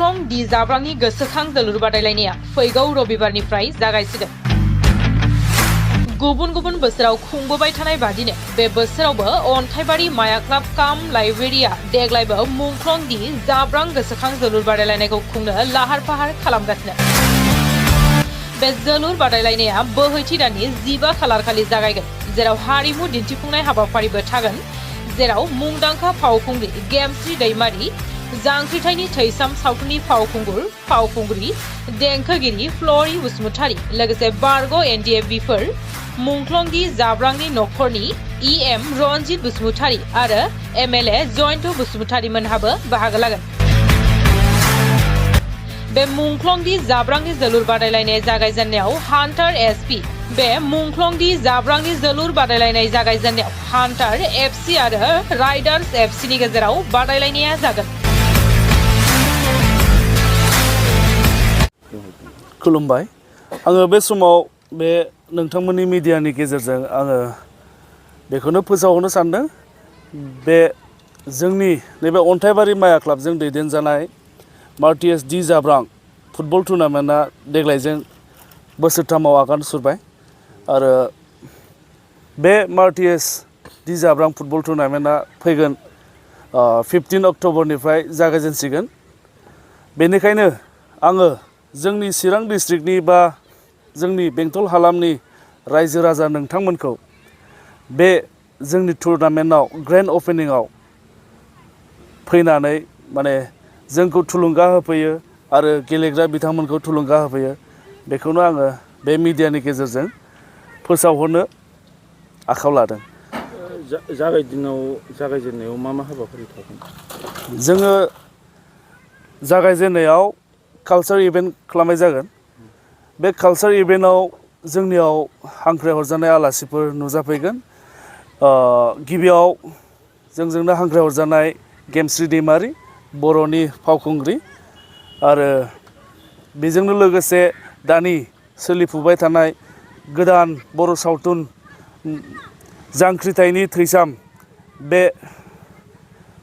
मुंख्लं दि जाब्रांनि गोसोखां जोलुर बादायलायनाया फैगौ रबिबारनिफ्राय जागायसिगोन। गुबुन गुबुन बोसोराव खुंबोबाय थानाय बादिनो बे बोसोरावबो अन्थाइबारि माया क्लाब काम लाइब्रेरिया देग्लायबो मुंख्लं दि जाब्रां गोसोखां जोलुर बादायलायनायखौ खुंनो लाहार फाहार खालामगासिनो। बे जोलुर बादायलायनाया बोहैथि दाननि 15 खालारखालि जागायगोन, जेराव हारिमु दिन्थिफुंनाय हाबाफारिबो थागोन, जेराव मुंदांखा फावखुंग्रि गेमस्रि दैमारि, जांख्रिथायनि थैसाम सावथुननि फावखुंग्रि देंखोगिरि फ्ल'रि बसुमतारी लोगोसे बारग' एनडिएफबिफोर, मुंख्लं दि जाब्रांनि नखरनि इएम रनजित बसुमतारी आरो एमएलए जयन्त बसुमतारी मोनहाबो बाहागो लागोन। बे मुंख्लं दि जाब्रांनि जोलुर बादायलायनाय जागायजेननायाव हान्टार एसपि बे मुंख्लं दि जाब्रांनि जोलुर बादायलायनाय जागायजेननायाव हान्टार एफसि आरो राइडार्स एफसिनि गेजेराव बादायलायनाया जागोन। खुलुमबाय। आङो बे समाव बे नोंथांमोननि मिडियानि गेजेरजों आङो बेखौनो फोसावहरनो सानदों, बे जोंनि नैबे अन्थाइबारि माया क्लाबजों दैदेनजानाय मार्टिएस दि जाब्रां फुटबल टुर्नामेन्टआ देग्लायजों बोसोरथामाव आगान सुरबाय आरो बे मार्टिएस दि जाब्रां फुटबल टुर्नामेन्टआ फैगोन 15 अक्ट'बरनिफ्राय जागायजेनसिगोन। बेनिखायनो आङो जोंनि चिरां डिस्ट्रिक्टनि बा जोंनि बेंटल हालामनि रायजो राजा नोंथांमोनखौ बे जोंनि टुर्नामेन्टआव ग्रेन्ड अपेनिंआव फैनानै माने जोंखौ थुलुंगा होफैयो आरो गेलेग्रा बिथांमोनखौ थुलुंगा होफैयो, बेखौनो आङो बे मिडियानि गेजेरजों फोसावहरनो आखायाव लादों। जागायजेननायाव मा हाबाफारि थागोन? जोङो जागायजेननायाव कालचार इभेन्ट खालामनाय जागोन। बे कालचार इभेन्टआव जोंनियाव हांख्रायहरजानाय आलासिफोर नुजाफैगोन। गिबियाव जोंजोंनो हांख्रायहरजानाय गेमस्रि दैमारि, बर'नि फावखुंग्रि, आरो बेजोंनो लोगोसे दानि सोलिफुबाय थानाय गोदान बर' सावथुन जांख्रिथायनि थैसाम, बे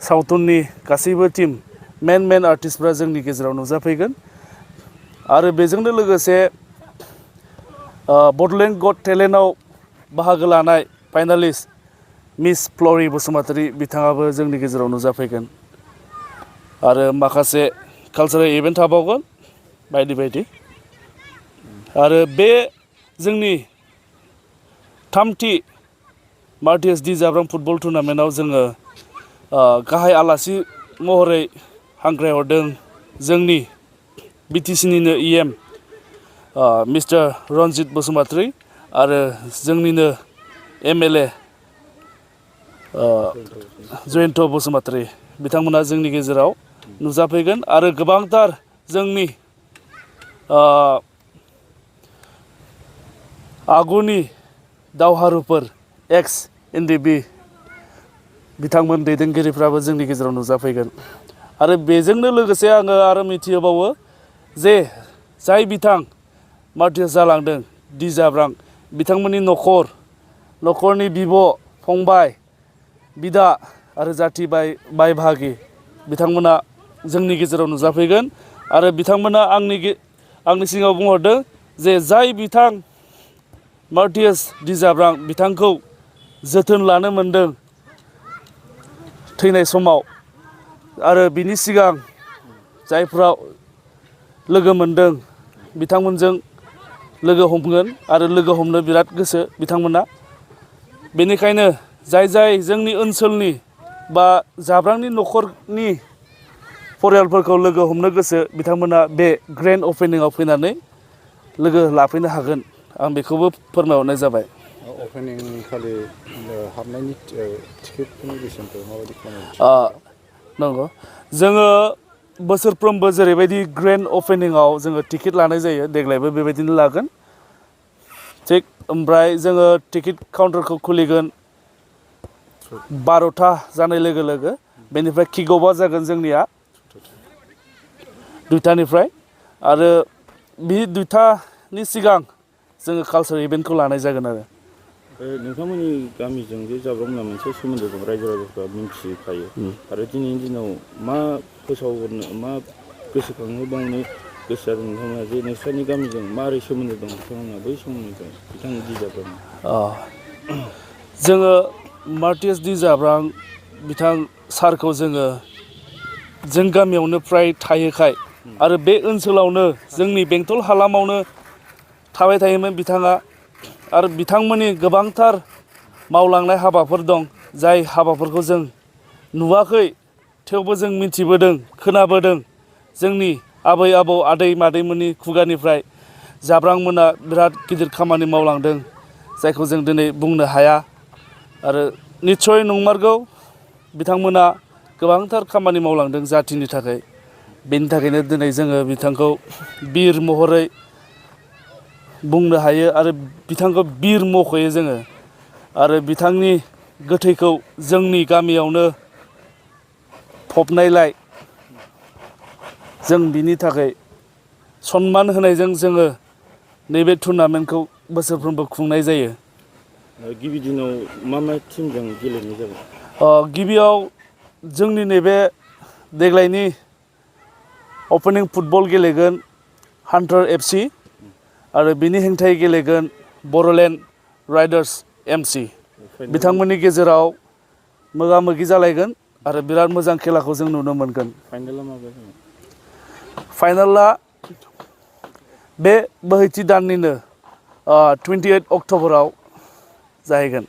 सावथुननि गासैबो टीम मेन आर्टिस्टफ्रा जोंनि गेजेराव नुजाफैगोन। आरो बेजोंनो लोगोसे बड'लेण्ड गट टेलेन्टआव बाहागो लानाय फाइनालिस्ट मिस फ्ल'रि बसुमतारी बिथाङाबो जोंनि गेजेराव नुजाफैगोन। आरो माखासे कालचारेल इभेन्ट थाबावगोन बायदि बायदि। आरो बे जोंनि थामथि मार्टिएस दि जाब्रां फुटबल टुर्नामेन्टआव जोङो गाहाय आलासि महरै हांख्रायहरदों जोंनि बिटिसिनिनो इएम मिस्टार रनजित बसुमतारी आरो जोंनिनो एमएलए जयन्त बसुमतारी बिथांमोना जोंनि गेजेराव नुजाफैगोन। आरो गोबांथार जोंनि आगुनि दावहारुफोर एक्स एनडिएफबि बिथांमोन दैदेनगिरिफ्राबो जोंनि गेजेराव नुजाफैगोन। आरो बेजोंनो लोगोसे आङो आरो मिथिहोबावो जे जाय बिथां मार्टिएस जालांदों दि जाब्रां, बिथांमोननि न'खरनि बिब' फंबाय बिदा आरो जाथि बाय बाहागि बिथांमोना जोंनि गेजेराव नुजाफैगोन। आरो बिथांमोना आंनि सिगाङाव बुंहरदों जे जाय बिथां मार्टिएस दि जाब्रां बिथांखौ जोथोन लानो मोनदों थैनाय समाव, आरो बिनि सिगां जायफ्रा लोगो मोनदों बिथांमोनजों लोगो हमगोन आरो लोगो हमनो बिराद गोसो बिथांमोना। बेनिखायनो जाय जोंनि ओनसोलनि बा जाब्रांनि न'खरनि फरियालफोरखौ लोगो हमनो गोसो बिथांमोना बे ग्रेन्ड अपेनिंआव फैनानै लोगो लाफैनो हागोन, आं बेखौबो फोरमायहरनाय जाबाय। अपेनिं खालि हाबनायनि टिकेटनि बेसेनखौ माबायदि खालामो? नंगौ, जोङो बोसोरफ्रोमबो जेरैबायदि ग्रेन्ड अपेनिंआव जोङो टिकेट लानाय जायो, देग्लायबो बेबायदिनो लागोन। थिग ओमफ्राय जोङो टिकेट काउन्टारखौ खुलिगोन 12टा जानाय लोगो लोगो। बेनिफ्राय किक अफआ जागोन जोंनिया 2टानिफ्राय, आरो बे 2टानि सिगां जोङो कालचार इभेन्टखौ लानाय जागोन। आरो नोंथांमोननि गामिजों जे जाब्रांना मोनसे सोमोन्दो दं, रायजो राजाफ्रा मिन्थिखायो। आरो दिनैनि दिनाव मा गोसोखाङो बावनो गोसो जादों नोंथांमोना जे नोंसोरनि गामिजों मारै सोमोन्दो दं बिथांमोना बै समनिफ्राय बिथांनि दि जाब्रां जोङो मार्टियास दि जाब्रां बिथां सारखौ जोङो जों गामियावनो फ्राय थायोखाय आरो बे ओनसोलावनो जोंनि बेंटल हालामावनो थाबाय थायोमोन बिथाङा आरो बिथांमोननि गोबांथार मावलांनाय हाबाफोर दं जाय हाबाफोरखौ जों नुवाखै थेवबो जों मिथिबोदों खोनाबोदों जोंनि आबै आबौ आदै मादैमोननि खुगानिफ्राय जाब्रांमोना बिराद गिदिर खामानि मावलांदों जायखौ जों दिनै बुंनो हाया आरो निस्सय नंमारगौ बिथांमोना गोबांथार खामानि मावलांदों जाथिनि थाखाय बेनि थाखायनो दिनै जोङो बिथांखौ बिर महरै बुंनो हायो आरो बिथांखौ बिर मख'यो जोङो आरो बिथांनि गोथैखौ जोंनि गामियावनो फबनायलाय जों बिनि थाखाय सनमान होनायजों जोङो नैबे टुर्नामेन्टखौ बोसोरफ्रोमबो खुंनाय जायो। गिबि दिनाव मा टिमजों गेलेनाय जागोन? गिबियाव जोंनि नैबे देग्लायनि अपेनिं फुटबल गेलेगोन हान्टार FC आरो बिनि हेंथायै गेलेगोन बड'लेण्ड राइडार्स MC बिथांमोननि गेजेराव मोगा मोगि जालायगोन आरो बिराद मोजां खेलाखौ जों नुनो मोनगोन। फाइनाला माब्ला जागोन? फाइनाला बे बोहैथि दाननिनो 28 अक्ट'बराव जाहैगोन।